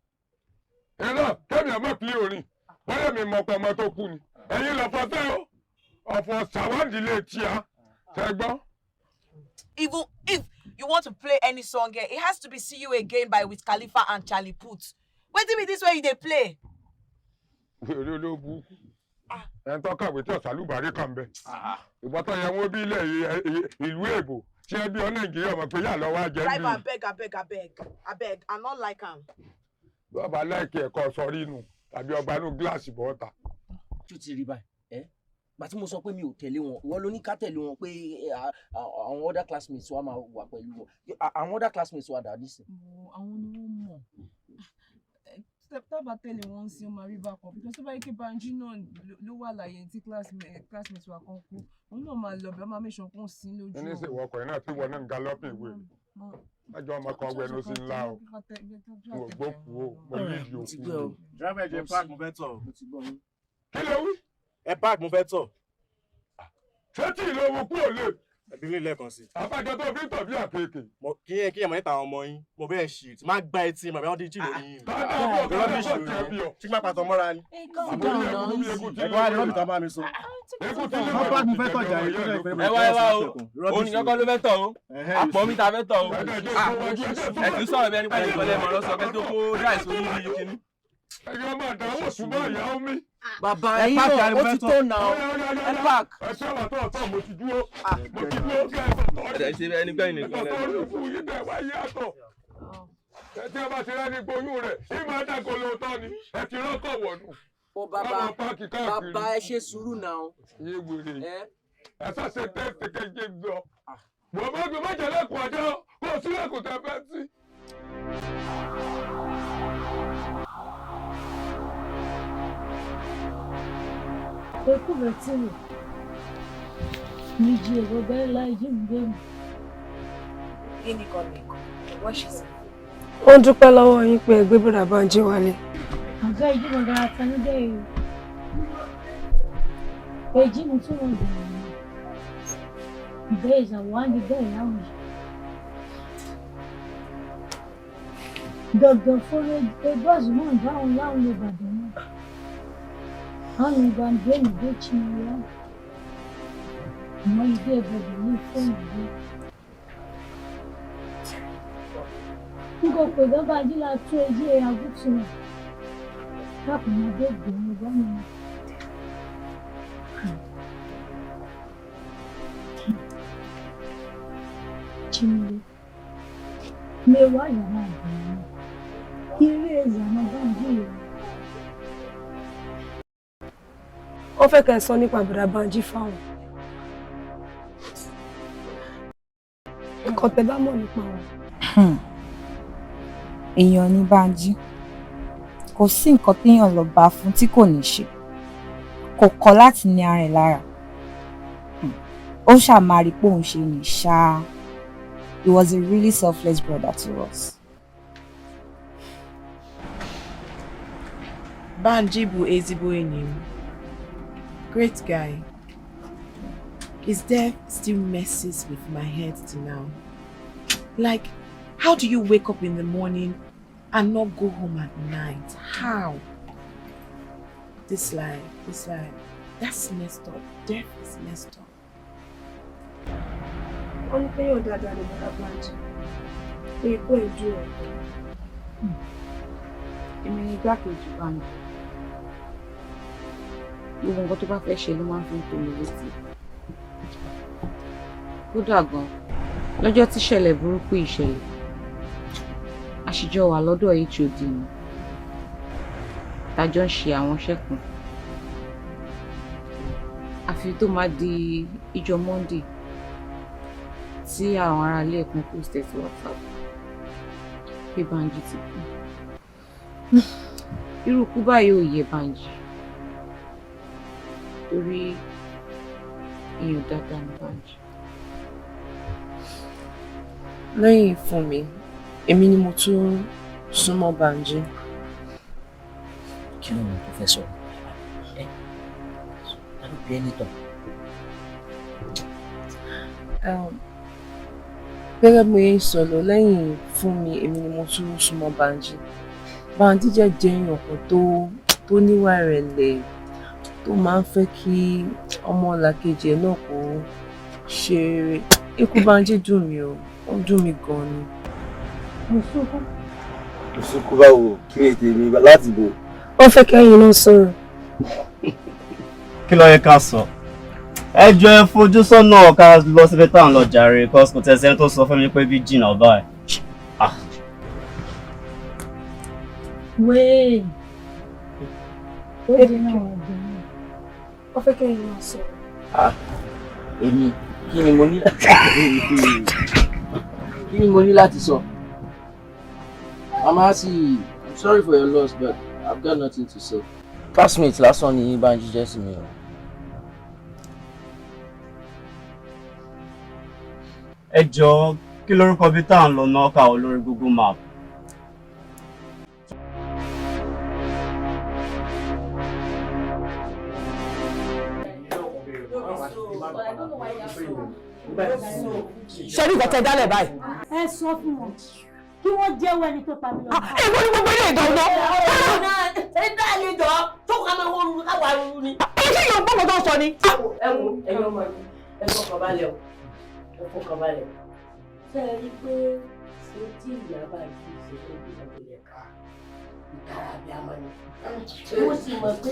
Ẹ̀rọ kẹ́mi ọmọ pìlẹ̀ orin bọ́lá mi mọ ọkọ ọmọ tó kú ni. Ẹ̀yin lọ fọ fẹ́ o, ọ̀fọ̀ sàwádìí lè tíya ṣẹ́gbọ́n. Even if you want to play any song here, it has to be "See You Again" by Wiz Khalifa and Charlie Puth. Wetin be this wey you dey play? Wèrè olóògùn ẹ̀ ń tọ́kàwé tí ọ̀sálùbárí kan bẹ. Ìbọn tó yẹ wọ́n bí ilẹ̀ ìlú èbò tí ẹ bí ọ Nàìjíríà mọ̀ pé yà lọ́wọ́ ajẹ́ ń Driver, bí. abeg, abeg, abeg, abeg, I no like am. Bàbá láìkí ẹ̀kọ́ sọrí nù tàbí ọgbà inú gíláàsì bọ́ta. Tó ti rí báyìí ẹ, gbà tí mo sọ pé mi ò tẹ̀lé wọn, ìwọ ló ní ká tẹ̀lé wọn pé àwọn other classmates wa máa wà pẹ̀lú wọn. Àwọn other classmates wa dà nísìn? Àwọn ni wọ́n mọ̀. Tábà tẹ̀lé wọn sí, ọmọ àríwá kan, because tó bá yẹ kí Banji náà ló wà láyé tí classmate wa kan kú, òun náà máa lọ bẹ́ẹ̀, máa make sure kó sí lójú. Ní sèwọ ọkùnrin náà tí wọn náà ń galloping ìwé ẹjọ ọmọ kan wẹnu sí ńlá o, mo gbókù o, mo nídìí òkú o. Driver, ẹ jẹ́ park, mo fẹ́ tọ̀. Kí ló wí? Ẹ park, mo fẹ́ tọ̀. Ṣé tí ìlú owó kúrò lè? Ẹbí mi lẹ́ẹ̀kan sí. Àbájọ tó fi ń tọ̀ bí àkekèé. Mo kí ẹ kí ẹ mọ̀ níta àwọn ọmọ yín. Mo bẹ́ẹ̀ ṣì tí máa gbá etí màbí wọ́n dín jì lórí yín. Rubbish lórí. Ṣé máa pàtó mọ́ra ni? Calm down now. Ẹ wá ní rọ́bì tá a bá mi sọ. Mo park, mo fẹ́ tọ̀ jàre. Ẹ wá, ẹ wá o, òun nìkan kọ́ ló fẹ́ tọ̀ o, àpọ̀ mi ta fẹ́ tọ̀ o. Ẹ tún sọ̀rọ̀ bí ẹni pẹ̀lú ìkọlẹ̀ mọ̀ lọ́sọ̀ kẹ́ tó kó ráìsì orí bí kíní. Ẹ̀yin ọmọ àdáwọ̀ súnmọ́ ìyá omi. Bàbá, ẹ̀yin náà ó ti tó náà, ẹ park. Ẹ sábà tó ọ̀tọ̀, mo ti dúró, mo ti dúró kí ẹ tọ̀. Ẹ ṣe ẹni gbẹ̀yìn nìkan lẹ́nu. Ẹ̀tọ́ fún yín bẹ́ẹ̀ wáyé àtọ̀. Ẹ tí ẹ bá ti rẹ́ni gboyún rẹ̀, ṣé máa dàgbò lóòótọ́ ni? Ẹ ti rọ́kọ̀ wọ̀nù. Ó bàbá, bàbá, ẹ ṣe sùúrù náà. Iye wèrè. Ẹ ṣàṣe tẹ́sítì kejì lọ. Wọ́n bá gbé májèlé-kùn ọjọ́ kó o sílẹ̀kùn tẹ fẹ́ sí. Ekubetiwe nijie gobela iji mbem. Gịnị ka ọ na-ekwu? What she say? Ó ń dúpẹ́ lọ́wọ́ yín pé ẹ gbé bọ̀dà Bánjí wálé. Àgọ́ ìjì mo gara tanúdé yìí. Èjì mo tún wọn dùn mí. Bẹ́ẹ̀ ìṣàwọ̀ á bẹ́ẹ̀ láwùjọ. Dọ̀dọ̀ fúnra bọ́ọ̀sì mọ̀ báwọn láwọn Ìbàdàn náà. Àwọn ìgbà bẹ́ẹ̀ bẹ́ẹ̀ tí mo yá. Mọ ilé ìbọ̀dọ̀ ní fóònù gbé. N kò pè dọ́gba ajílá tó ẹjí agútù náà. Káàpù máa bẹ́ẹ̀ gbòòrò bá mi. Chimile. Mewaa yàrá àgbẹ̀rẹ̀. Eré ìzànà Bánjí yìí. Ó fẹ́ kẹ́ ẹ sọ nípa bọ̀dà Bánjí fáwọn. Nǹkan tẹ́ bá mọ̀ nípa wọn. Èèyàn ní Bánjí, kò sí nǹkan téèyàn lọ bá fún tí kò ní ṣe. Kò kọ̀ láti ní ara ẹ̀ lára. Ó ṣàmárí pé òun ṣe ní ṣáá. He was a really selfless brother to us. Banji bụ ezigbo enyi m. Great guy. His death still messes with my head till now. Like, how do you wake up in the morning and not go home at night? How? This life, that's messed up. Death is messed up. Wọ́n ní pé yóò dáadáa ní bọ̀dà Bánjí. Pé ikú ẹ̀ dùn ẹ̀. Èmi ni igbákejì Bánjí. Gbogbo nǹkan tó bá fẹ́ ṣe ló máa ń fi ń tó mi létí. Kódà gan, lọ́jọ́ tí ìṣẹ̀lẹ̀ burúkú ìṣẹ̀lẹ̀, àṣìjọ wà lọ́dọ̀ HOD ni. Tájọ́ ń ṣe àwọn iṣẹ́ kan. Àfi tó máa di ìjọ Monday tí àwọn ará ilé ẹ̀kan post ẹ̀ sí WhatsApp pé Bánjí ti kú. Irú ikú báyìí ò yẹ Bánjí torí èèyàn dáadáa ní Bánjí. Lẹ́yìn Fúnmi, èmi ni mo tún súnmọ́ Bánjí. Kí ló ń tó fẹ́ sọ? Ẹ ta ló bí ẹni tán? Gẹ́gẹ́ bí mo ṣe ń sọ lọ, lẹ́yìn Fúnmi, èmi ni mo tún súnmọ́ Bánjí. Bánjí jẹ́ èèyàn kan tó níwà ìrẹ̀lẹ̀, tó máa ń fẹ́ kí ọmọlàkejì ẹ̀ náà kó ṣe rere. Ikú Bánjí dùn mí o, ó dùn mí gan ni. Mo sunkún. Mo sunkún báwo? Kí ni tèmi láti bò? Wọ́n fẹ́ kẹ́yìn náà sọ̀rọ̀. Kí ló yẹ ká sọ? Ẹ jọ̀ọ́, ẹ fojú sọ́nà ká lọ síbi tá à ń lọ jàre, cause kò tẹ̀sẹ̀ tó sọ fún mi pé bí jìnnà báyìí. Ah. Wéè. Ó di náà wà jẹun. Wọ́n fẹ́ kẹ́yìn náà sọ̀rọ̀. Ah, èmi, kí ni mo ní láti sọ? Mama, see, I'm sorry for your loss, but I've got nothing to say. Classmate lásán ni Bánjí jẹ́ sí mi o. Ẹ jọ̀ọ́, kí lórúkọ bí tá à ń lọ náà ká o lórí Google Map? Ṣé ní nǹkan tẹ dálẹ̀ báyìí? Ẹ sọ fún wọn kí wọ́n jẹ́wọ́ ẹni tó pa mí lọ. Èwo ni gbogbo ilé ìgbà ọ̀nà? Ẹ dá ilé jọ tó ká máa wọ́n rú káwa rú ni. Ẹ ṣe yóò gbọ́ nǹkan tó ń sọ ni. Ẹ wo, ẹ̀yin ọmọ yìí, ẹ fọkàn balẹ̀ o, ẹ fọkàn balẹ̀. Ṣé ẹ rí i pé ṣé tí ìyá bá yìí ṣe é bí wọ́n tó lè ká ìtara bí a máa ní. Mo sì mọ̀ pé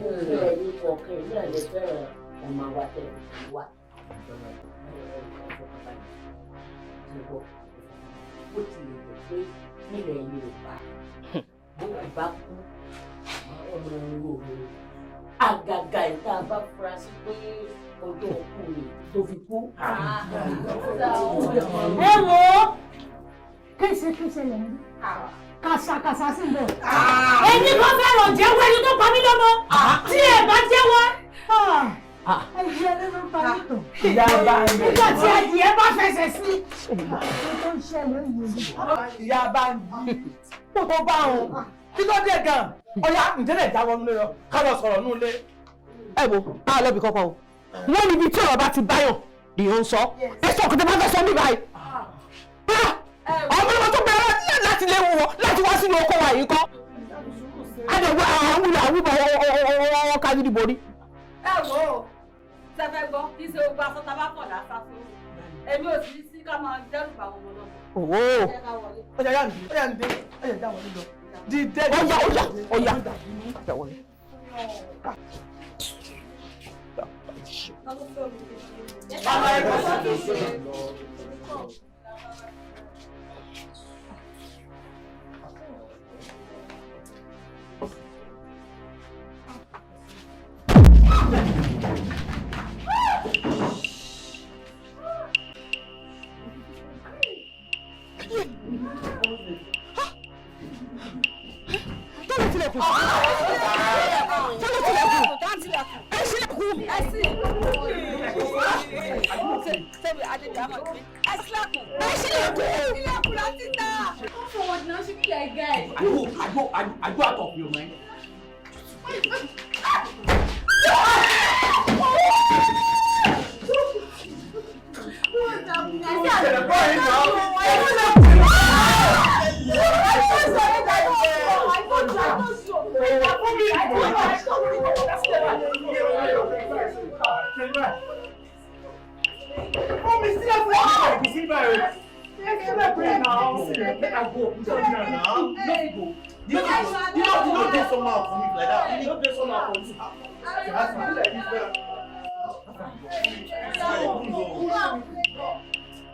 òfin ẹ̀yin kọ̀ọ̀kan ìlú ẹ̀ lè fẹ́ràn ọmọ wa tẹ̀lé wa. Bó tilẹ̀ jẹ́ pé nílẹ̀ Yorùbá, bó bá kú, ọmọ òun àgàgà ìta bá fura sí pé ọjọ́ òkú rẹ̀ tó fi kú. Ẹ wo, kéṣe kéṣe lẹ́yìn kàṣàkàṣà sí bẹ̀. Ẹni kò fẹ́ràn jẹ́wọ́ ẹni tó pa mí lọ́mọ tí ẹ bá jẹ́wọ́. Adìyẹ ló ń pa mí tàn. Nígbà tí adìyẹ bá fẹsẹ̀ sí. Ó tó ń ṣẹlẹ̀ yìí. Ìyá Bánjí, kó tó bá òun, kí ló dé gan-an? Ọ̀yá, ǹjẹ́ lè jáwọ́ nílé lọ, ká lọ sọ̀rọ̀ nílé. Ẹ wo, a lọ bí kọ́kọ́ o. Wọ́n níbi tí ọ̀rọ̀ bá ti báyọ̀ ni ó ń sọ. Ẹ sọ òkúta bá fẹ́ sọ mí báyìí. Àwọn ọmọ tó bẹ̀rẹ̀ láti lé wọn láti wá sínú oko wa yìí kọ́. Àdàgbà àwọn àwùbọ̀ ọwọ́ kájú dìbò rí. Ẹ wo, sẹfẹ gbọ́, kí ṣe ogun aṣọ tá a bá pọ̀ lásán fún èmi ò sí sí ká máa dẹ́rù bá wọn lọ. Òwò. Ọjà yà ń dé, ọjà ń dé, ọjà ń dá wọlé lọ. Dídé. Ọ̀yà, ọ̀yà, ọ̀yà. Tọ́lá tilẹ̀kùn. Tọ́lá tilẹ̀kùn. Ẹ ṣílẹ̀kùn. Ẹ sí. Ẹ ṣílẹ̀kùn. Ẹ ṣílẹ̀kùn. Ilẹ̀kùn láti ta. Come forward now, she be like guy. Are you out of your mind?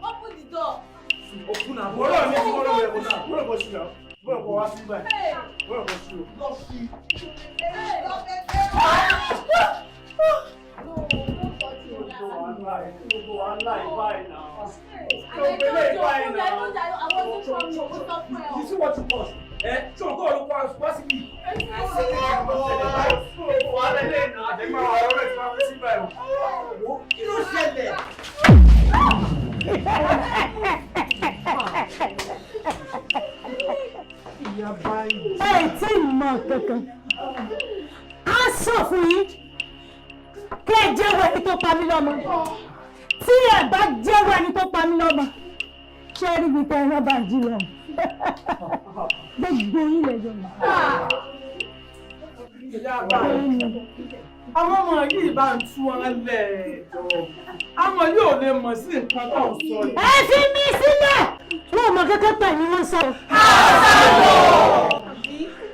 Open the door. You see what you cause? Eh? So go look wá síbí. Kí ló ṣẹlẹ̀? Ẹ tí ì mọ kankan. Á sọ fún yín kí ẹ jẹ́wọ́ ẹni tó pa mí lọ́mọ. Tí ẹ bá jẹ́wọ́ ẹni tó pa mí lọ́mọ, ṣé rí ibi tẹ́ ẹ rán Bánjí lọ? Gbogbo yín lẹ́jọ́ mọ̀. Àwọn ọmọ yìí bá ń tú wọn lẹ̀, àwọn yóò lè mọ̀ sí nǹkan tó ń sọ yìí. Ẹ fi mí sílẹ̀! Wọn ò mọ kékeré pẹ̀lú wọn sọ.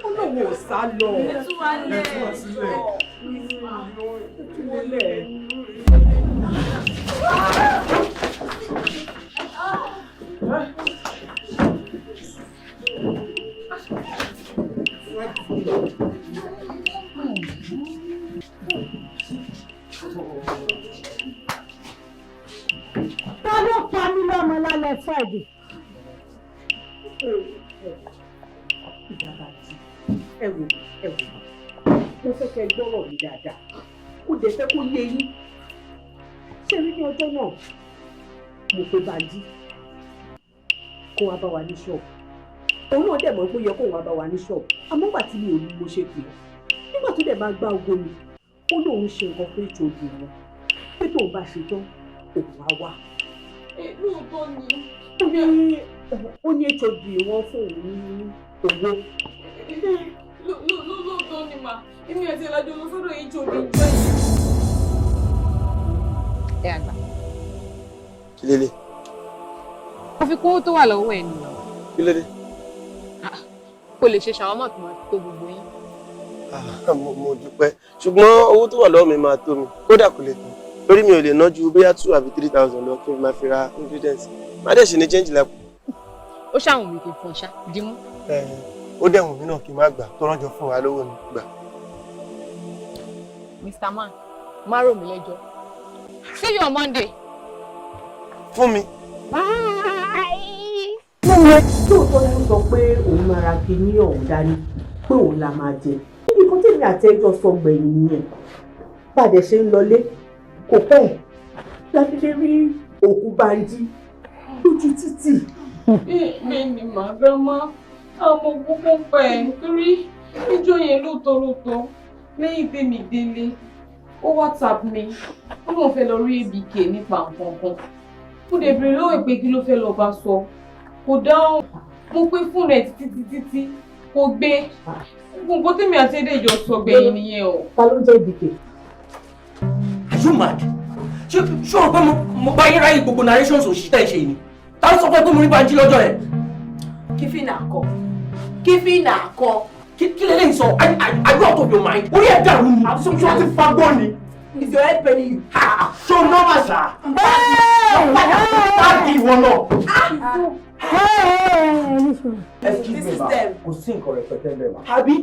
Ó lóun ò sá lọ. Ẹ tú wa lẹ̀. Ẹ tú wa sílẹ̀. Ẹ tú wa lẹ̀. Ta ló pa mí lọ́mọ lálẹ́ Friday? Ìyá Bánjí, ẹ wò, ẹ wò, mo fẹ́ kẹ́ gbọ́rọ̀ mi dáadáa, kó dẹ̀ fẹ́ kó yé yín. Ṣé rí ní ọjọ́ náà, mo pe Bánjí kó wá bá wa ní ṣọ́ọ̀bù. Òun náà dẹ̀ mọ̀ pé ó yẹ kó wá bá wa ní ṣọ́ọ̀bù, àmọ́ gbà tí mi ò ní mo ṣe pè é. Nígbà tó dẹ̀ máa gbá ogo mi, ó lóun ṣe nǹkan fún ìtòjú wọn, pé tóun bá ṣe tán, òun á wá. Lóòótọ́ ni. Ó ní HOD wọn fún òun ní owó. Lóòótọ́ ni mà, èmi àti ìlàjọ lọ sọ́dọ̀ HOD ìjọ yìí. Ẹ àgbà. Kí lélẹ̀? Mo fi kún owó tó wà lọ́wọ́ ẹ̀ nìyẹn. Kí ló dé? Kò lè ṣe ṣàwámà tó máa tó gbogbo yín. Mo dúpẹ́, ṣùgbọ́n owó tó wà lọ́wọ́ mi máa tó mi, kódà kò lè tán, torí mi ò lè ná ju bóyá 2 àbí 3,000 lọ kí n máa fi ra ingredients, má dẹ̀ ṣe ní change lápò. Ó ṣàwọn mi kì í fún ọ ṣá, dímú. Ó dẹ̀ wùn mí náà kí n má gbà tó ránjọ fún wa lówó ni gbà. Mr. Man, má rò mí lẹ́jọ́. See you on Monday. Fún mi. Bye. Lóòótọ́ ló sọ pé òun máa ra kinní ọ̀hún dání, pé òun la máa jẹ. Níbi kan tèmi àti ẹjọ́ sọ gbẹ̀yìn nìyẹn. Bàdẹ̀ ṣe ń lọlé, kò pẹ́ ládédé rí òkú Bánjí lójú títì. Bẹ́ẹ̀ ni màá, grandma, àwọn gbogbo ń pa ẹ̀ torí níjọ́ yẹn lóòótọ́ lóòótọ́ lẹ́yìn tèmi délé, ó WhatsApp mi, ó lóun fẹ́ lọ rí ABK nípa nǹkan kan. Mo dẹ̀ béèrè lọ́wọ́ ẹ̀ pé kí ló fẹ́ lọ bá sọ, kò dáhùn. Mo pé fóònù ẹ̀ títí títí tí kò gbé. Gbogbo nǹkan tèmi àti èdè ìjọ sọ gbẹ̀yìn nìyẹn o. Ta ló ń jẹ́ ABK? Are you mad? Ṣé o rò pé mo bá yín ráyè gbogbo narrations òṣì tẹ̀ ṣe ni? Ta ló sọ fún ẹ pé mo rí Bánjí lọ́jọ́ yẹn? Kí fi nà kọ? Kí fi nà kọ? Kí lélẹ́yìn sọ? Are you out of your mind? Orí ẹ̀ dàrú ni. Ṣé o ti fagbọ́ ni? Is your head paining you? Ṣé o nọ́mà ṣá? Báàgì ìwọ náà. Excuse me ma, kò sí nǹkan rẹpẹtẹ bẹ́ẹ̀ ma. Àbí?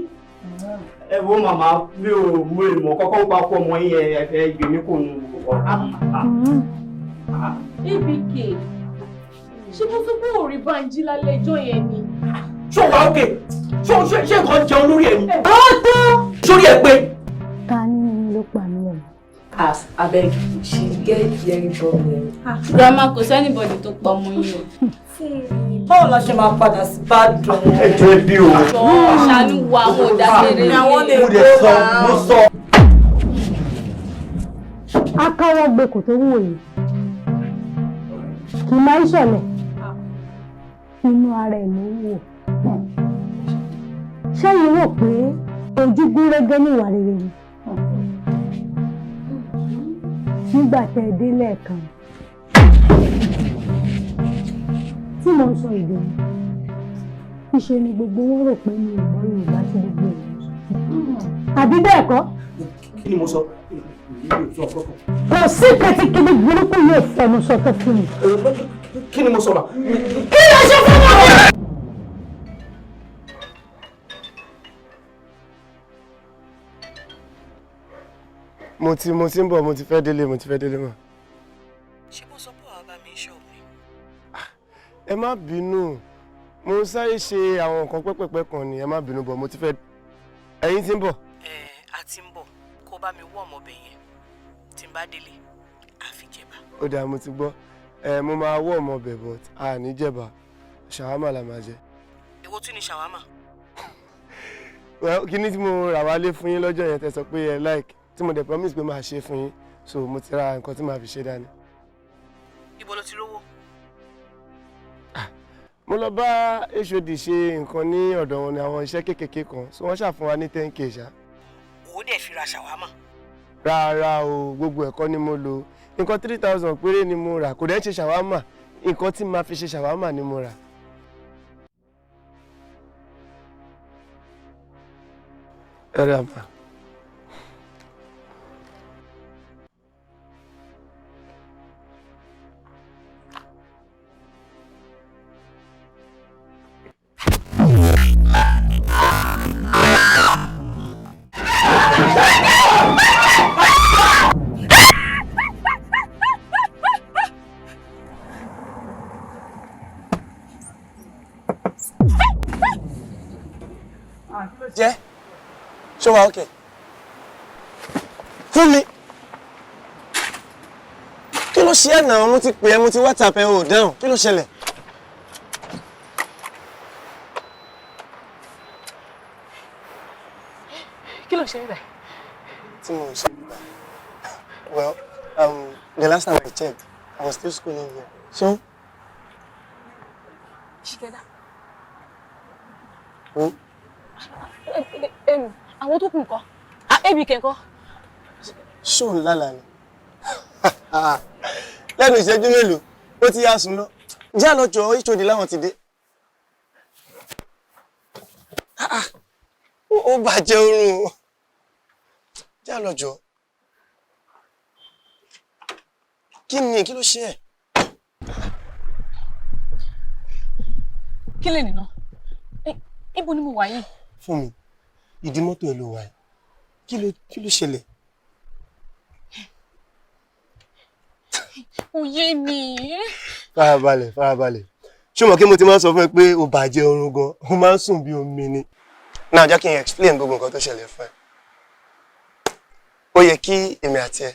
Ẹ wo màmá, mi ò mú ìmọ̀ kọ́kọ́ ń pa fún ọmọ yín, ẹ fẹ́ gbé mi kò nu ọ̀rọ̀. ABK, ṣé mo tún kúrò rí Bánjí lálẹ́ ẹjọ́ yẹn ni? Ṣé o wà ókè? Ṣé o ṣe nǹkan jẹun lórí ẹ ni? Ó tó. Sórí ẹ pé. Ta ni ló pa mí lọ́mọ? Ah, abeg, she get hearing problem. Grandma, kò sí anybody tó pa ọmọ yín o. Fún mi. Báwo la ṣe máa padà sí Ìbàdàn? Ẹ jẹ́ bí o. Ṣàánú wa, àwọn òdàgbére. Mo dẹ̀ sọ, mo sọ. Akáwọ́ gbé kò tó wò yìí. Kì í máa ń ṣọ̀lẹ̀. Inú ara ẹ̀ ló ń wò. Ṣẹ́yìn rò pé ojú gúnrégé ní ìwà rere ni? Nígbà tẹ́ ẹ dé lẹ́ẹ̀kan tí mo ń sọ èdè mi, ìṣe ni gbogbo wọn rò pé mi ò gbọ́ Yorùbá tí gbogbo èèyàn sọ. Àbí bẹ́ẹ̀ kọ́? Kí ni mo sọ? Mi ò sọ kọ́kọ́. Kò sí kẹtíkẹtì burúkú yóò fẹnu sọ tó fún mi. Kí ni mo sọ ma? Kí ló ṣe fún mi? Mo ti ń bọ̀, mo ti fẹ́ délé, mo ti fẹ́ délé mọ́. Ṣé mo sọ pé wàá bá mi ṣọ́ọ̀bù ni? Ẹ má bínú, mo ń sáré ṣe àwọn nǹkan pẹ́pẹ́pẹ́ kan ni, ẹ má bínú bọ̀, mo ti fẹ́. Ẹ̀yin ti ń bọ̀? Ẹ a ti ń bọ̀, kó bá mi wọ́ ọmọbẹ̀ yẹn. Tí n bá délé, a fi jẹba. Ó dáa, mo ti gbọ́. Ẹ mo máa wọ́ ọmọ bẹ̀, but a ní jẹ̀bà, ṣàwámà la máa jẹ. Èwo tún ni ṣàwámà? Well, kíní tí mo rà wálé fún yín lọ́jọ́ yẹn tẹ́ sọ pé ẹ like, tí mo dẹ̀ promise pé máa ṣe fún yín, so mo ti ra nǹkan tí màá fi ṣe dání. Ibo ló ti rówó? Mo lọ bá HOD ṣe nǹkan ní ọ̀dọ̀ wọn ní àwọn iṣẹ́ kéékèèké kan, so wọ́n ṣàfún wa ní 10K ṣá. Òun dẹ̀ fi ra ṣàwámà. Rárá o, gbogbo ẹ̀kọ́ ni mo lò. Nǹkan 3,000 péré ni mo rà, kò dẹ̀ ń ṣe ṣàwámà. Nǹkan tí màá fi ṣe ṣàwámà ni mo rà. Ẹ rà mà. Jẹ́ ṣó wa okay fún mi, kí ló ṣe ẹ́ náà? Mo ti pè ẹ́, mo ti WhatsApp ẹ, ò dáhùn. Kí ló ṣẹlẹ̀? Kí ló ṣe níbẹ̀? Tí mo ṣe níbẹ̀, well, the last time I checked, I was still schooling here, so. Ṣìkẹ́dá. Hmm? Àwọn tó kù ńkọ́? ABK ńkọ́? Ṣó ń lálàá ni lẹ́nu ìṣẹ́jú mélòó ó ti yá sùn lọ. Jẹ́ àlọ́jọ́ HOD láwọn ti dé. Ó bàjẹ́ oorun o. Jẹ́ àlọ́jọ́. Kí ni, kí ló ṣe ẹ̀? Kí lè nìna? Ibo ni mo wà yìí? Fún mi, ìdí mọ́tò ẹ ló wà yìí. Kí ló ṣẹlẹ̀? Kò yé mi. Farabalẹ̀, farabalẹ̀. Ṣé o mọ̀ kí mo ti máa ń sọ fún ẹ pé o bàjẹ́ oorun gan, o máa ń sùn bí omi ni. Náà jẹ́ kí n explain gbogbo nǹkan tó ṣẹlẹ̀ fún ẹ. Ó yẹ kí èmi àti ẹ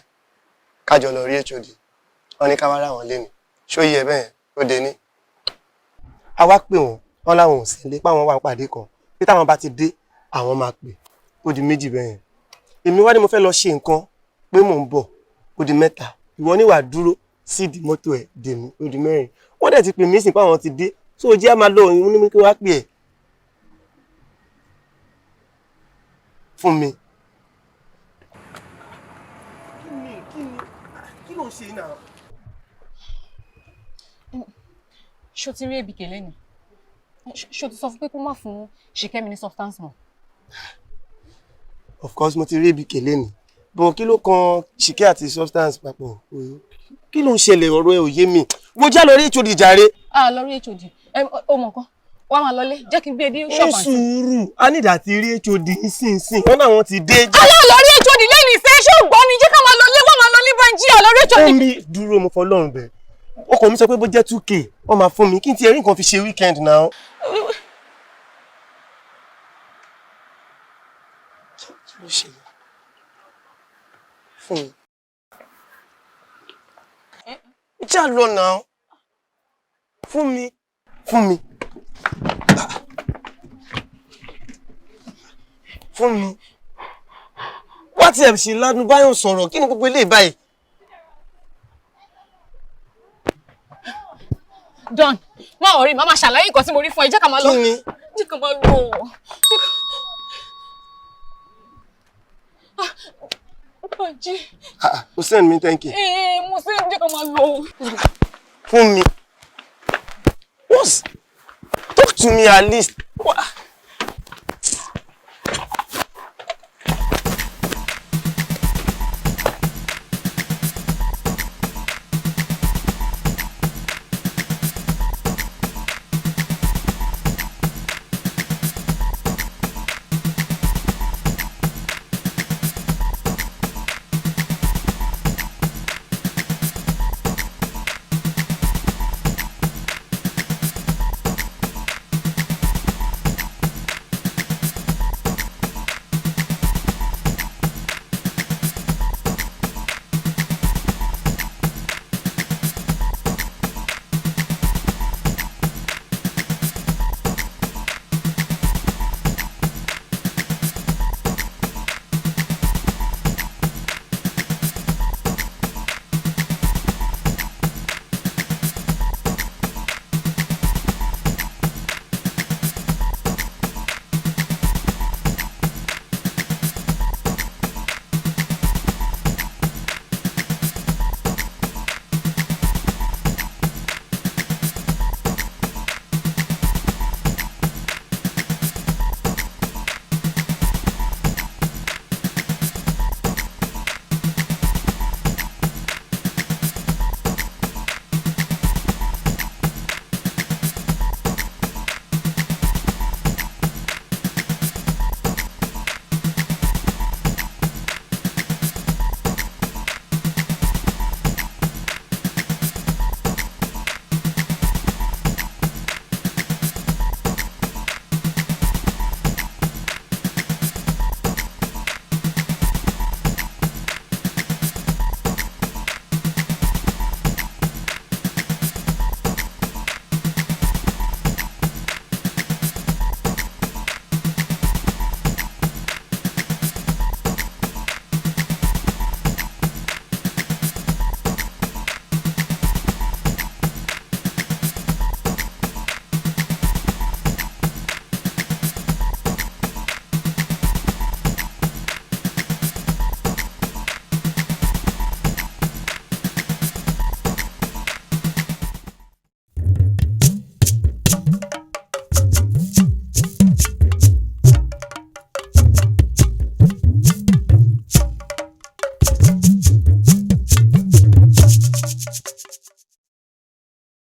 kájọ lọ rí HOD. Wọ́n ní ká wá ráwọn lé ní. Ṣó yẹ bẹ́ẹ̀ ó dé ní? A wá pè wọ́n, wọ́n láwọn ò sí ilé, páwọn wà ń pàdé kan. Bí táwọn bá ti dé, àwọn máa pè. Ó di méjì bẹ́ẹ̀ yẹn. Èmi wá ní mo fẹ́ lọ ṣe nǹkan pé mò ń bọ̀. Ó di mẹ́ta. Ìwọ ní wàá dúró sí ìdí mọ́tò ẹ̀ dè mí. Ó di mẹ́rin. Wọ́n dẹ̀ ti pè mí sìn pé àwọn ti dé. So jẹ́ á máa lọ òun ní kí wọ́n á pè ẹ́. Fún mi. Kí ló ń ṣe náà? Ṣó ti rí ABK lẹ́nu? Ṣó ti sọ fún pé kó má fún Ṣìkẹ́mi ní substance mọ́? Of course mo ti rí ABK lẹ́nu. But kí ló kan Ṣìkẹ́ àti substance papọ̀? Kí ló ń ṣẹlẹ̀? Ọ̀rọ̀ ẹ ò yé mi. Mo já lọ rí HOD jàre. Ah, lọ rí HOD. Ó mọ̀ nǹkan. Wàá máa lọlé. Jẹ́ kí n gbé e dé ṣọ́ọ̀bù àǹtí. Ní sùúrù, a ní ìdá ti rí HOD nísinsìnyí. Wọ́n náà wọ́n ti dé. Alá lọ rí HOD lẹ́nu ìfẹ́, ṣé ò gbọ́ ni? Jẹ́ ká máa lọlé, wọ́n máa lọlé Bánjí, àlọ́ rí HOD. Ó mi dúró, mo fọlọ́run bẹ̀. Ọkọ mi sọ pé bó jẹ́ 2K, wọ́n máa fún mi. Kí n ti ẹ̀rí nǹkan fi ṣe weekend náà. Kí ló ṣe? Fún mi. Já lọ náà. Fún mi. Fún mi. Fún mi. Wá ti ẹ̀ ṣe ládùn báyọ̀ sọ̀rọ̀, kí ni gbogbo eléyìí báyìí? Don, má worry, má máa ṣàlàyé nǹkan tí mo rí fún ẹ, jẹ́ ká máa lọ. Kí ni? Jẹ́ ká máa lọ. Bánjí. O send me 10K. Mo send, jẹ́ ká máa lọ. Fún mi. What's... Talk to me at least. What?